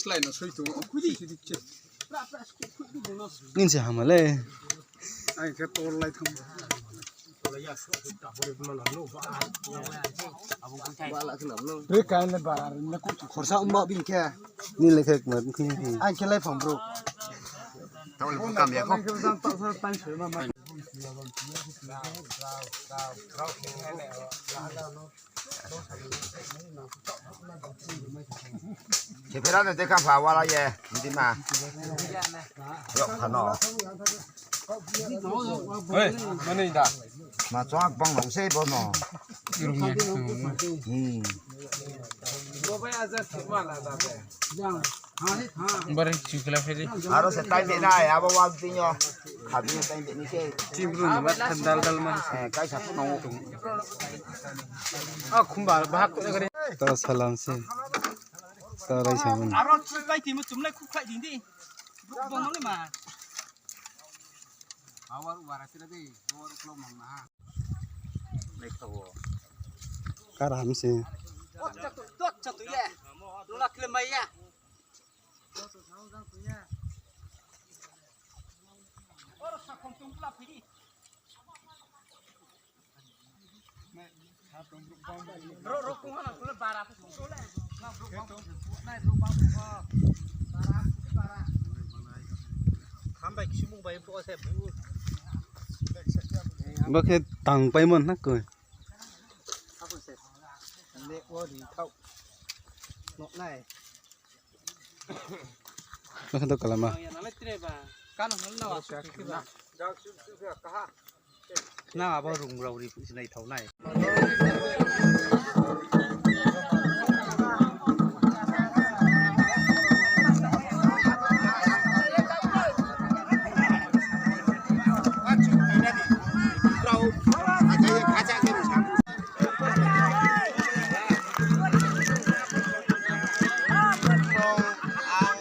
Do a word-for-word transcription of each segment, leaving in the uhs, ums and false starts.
Slai no soi tu. Nin se hama le. Ai khe tor lai thang. Ri kain le bar na ku khorsa umba bini khe. Ni le khe ma khini. Ai khe lai phang bro. Tawal bu kam ya kho. Khe phera no dekha pha wala ye, hindi ma. Yok phano. Hei, mani da. Ma chong bang long se bo no. Rung ye. Hmm. Bo bai aja sima la da be. Bari chukla phedi. Aro se time de nai, abo wal tinyo. Khabi time de ni se. Chibru ni ma thandal dal ma. Eh, kai sa no. Ah, khumba bahak ko kare. Ta salam se. Ta rai sa man. Aro chu kai ti mu chum lai khuk khai ding di. Bong no le ma. Awar wara sira de. Awar klok mang na ha. Nai kha wo. Kar ham se. Dot chatu, dot chatu ye. Lula kle mai ya. Bo khe tang paimo na koi. Bo khe to kalama. Na abo rung rao ri sinai thao nai.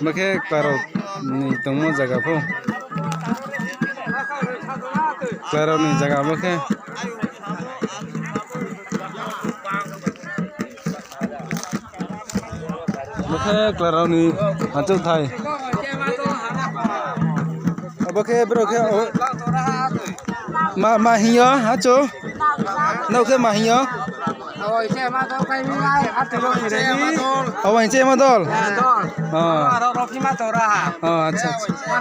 Bo khe klarao ni tongmo zaga pho. Klarao ni zaga bo khe. Bo khe klarao ni achouhthai. Abo khe bro khe o, ma, ma hing yo, achou? Nao khe ma hing yo? Abo hing se ma dol. Oh, acha, acha.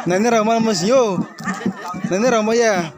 Naina rao ma mo sing yo. Naina rao ma ya.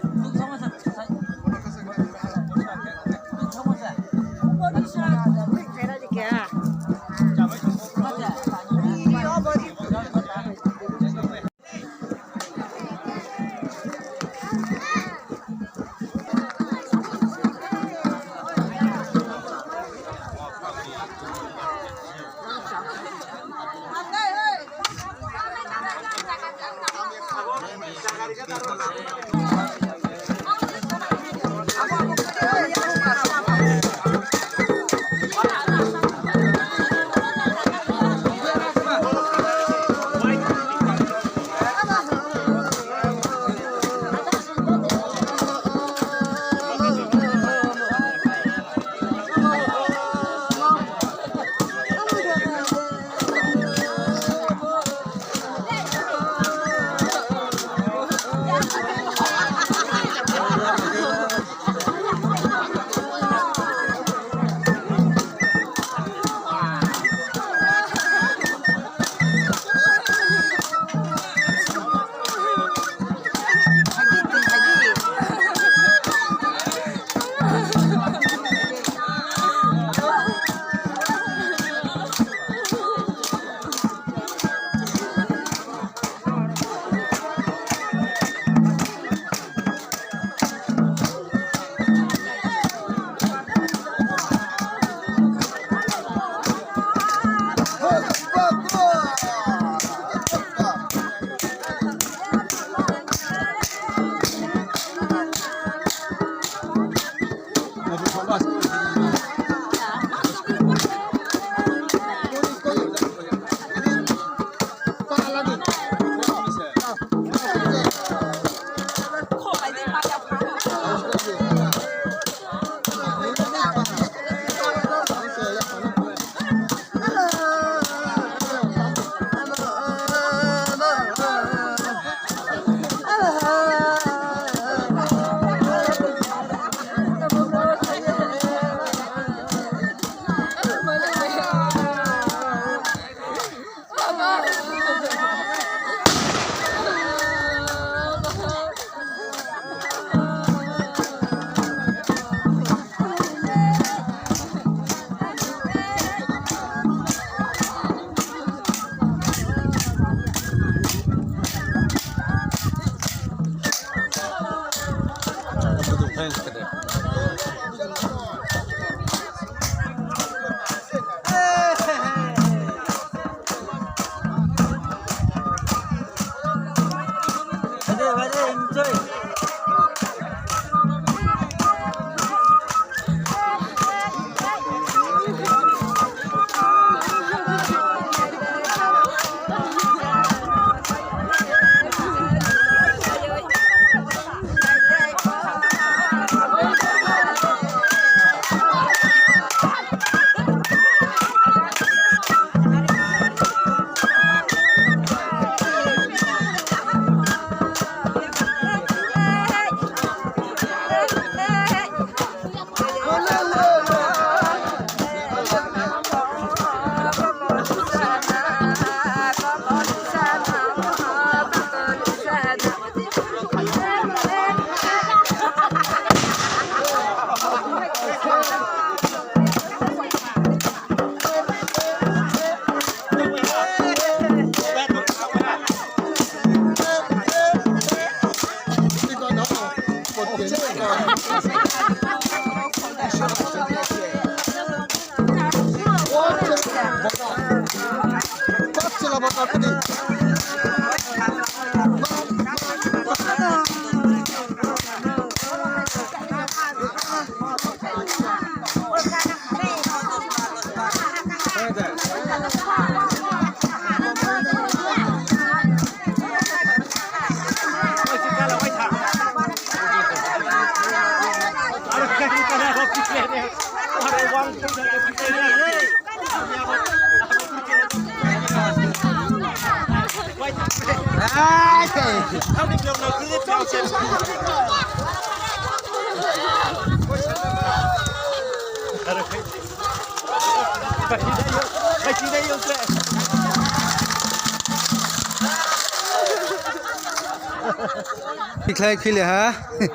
Phikhlai phile ha. Eh,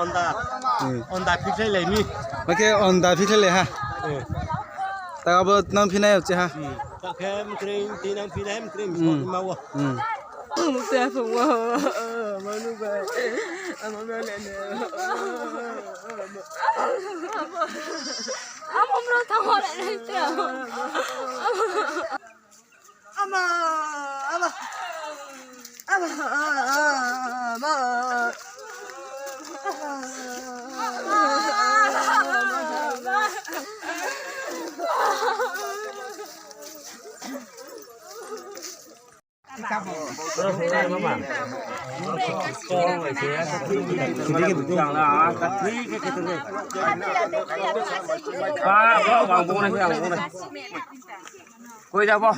onda. Eh. Onda phikhlai lai mi. Oke, onda phikhlai lai ha. Eh. Ta abo nang phinai o che ha. Hmm. Ta khe mkring, ti nang phinai mkring, hmm, ma wo. Hmm. Mukta phung wo, manu ba. Amo no le ne. Amo mro tang wo le ne. Ama, ama, ama, ama. Koi jabo.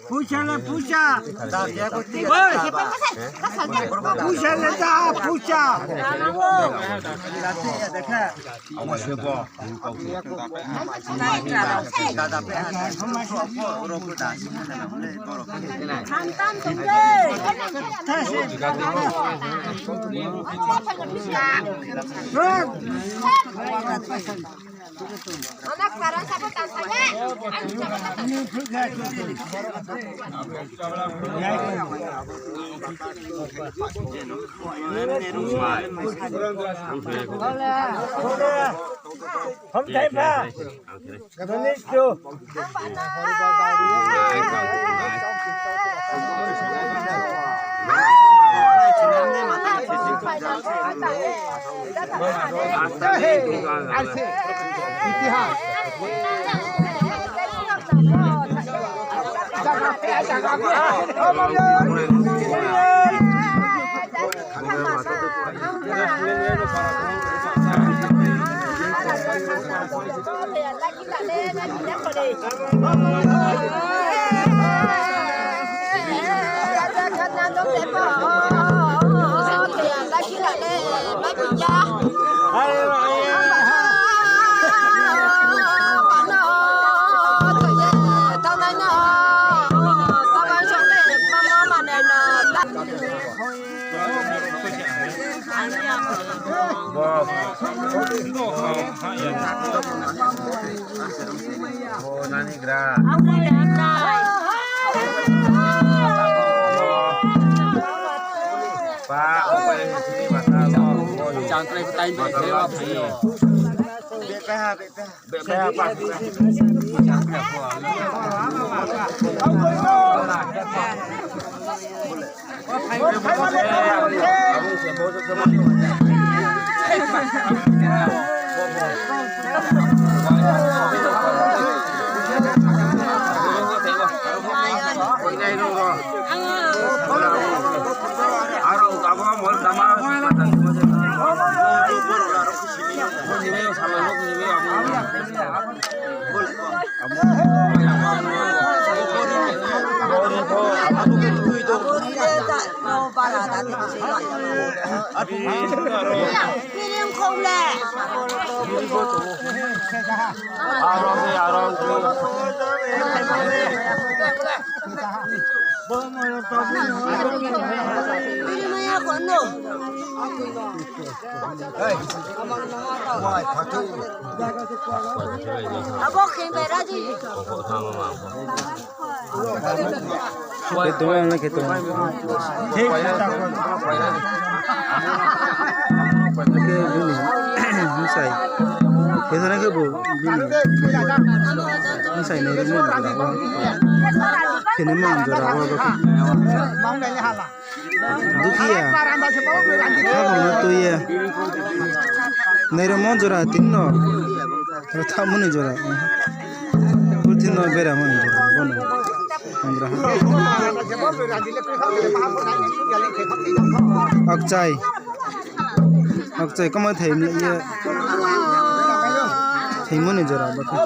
Pusa le pusa. Pusa le da, pusa. Bo nani gra. Pa, opai sini mata lo. Jangkrai petai ni. Abo khe bai raji. Khe tong, ang le khe tong. Khe bini bsai. Khe sana khe bo bini bsai nai rimo ni jora wo. Khe ni mo jora wo bo khe. Dukhiya. Kha bo no tui ye. Nai rimo jora tin no. Tha mo ni jora. Purthimbi no bera mo ni jora. Bo no. Andra ha. Akchai. Akchai kama thai mi ye. Thaimo ni jora bo khe.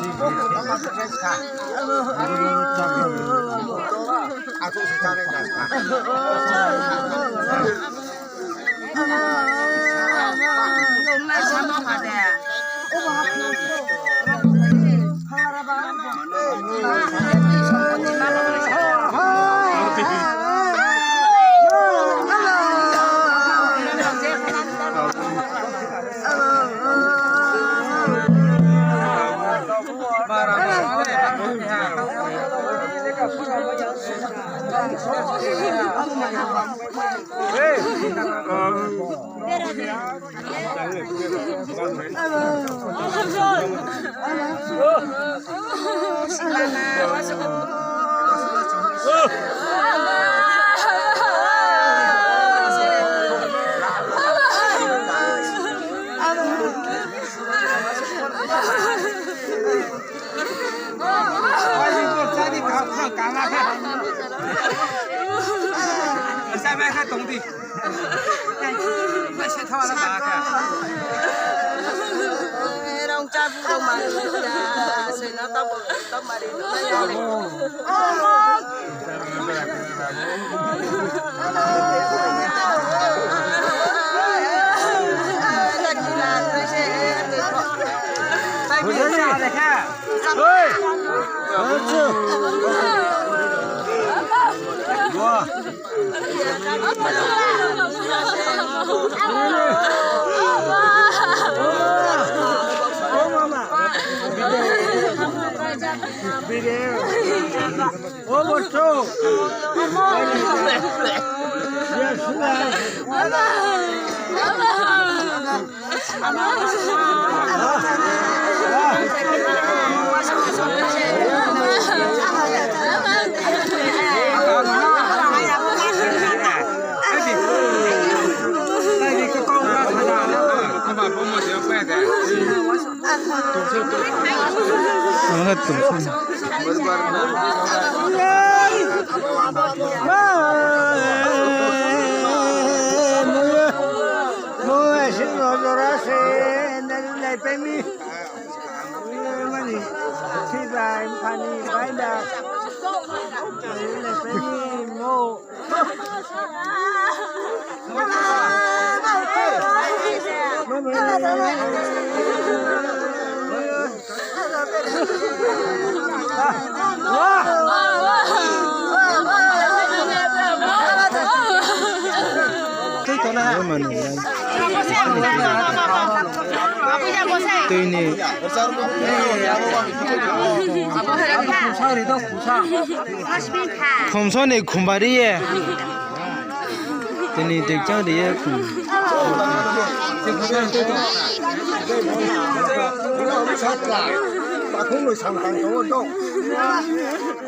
Tui ni. Khomso ni khumbari ye. Tini dekchang ri ye khum.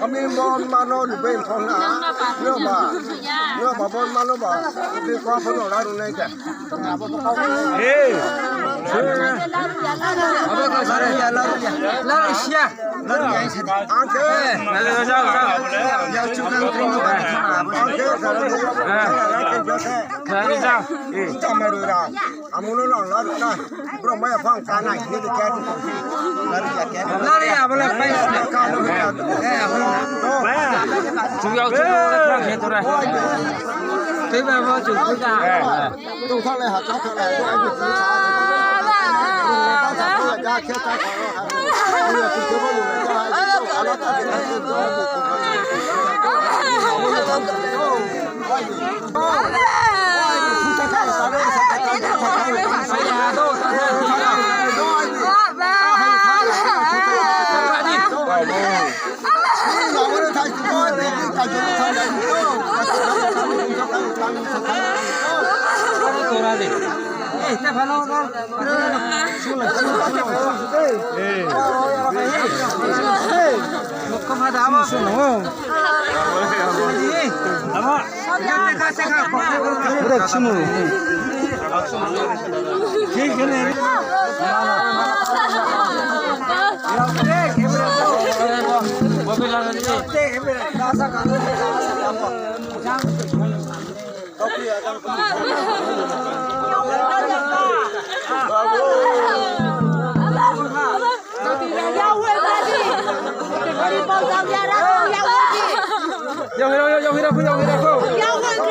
Ami bon mano ni ben thong na. Yo ba. Yo ba bon mano ba. Di ko pho no la ru nai ka. Yau hira, yau hira, yau hira, yau hira, yau hira.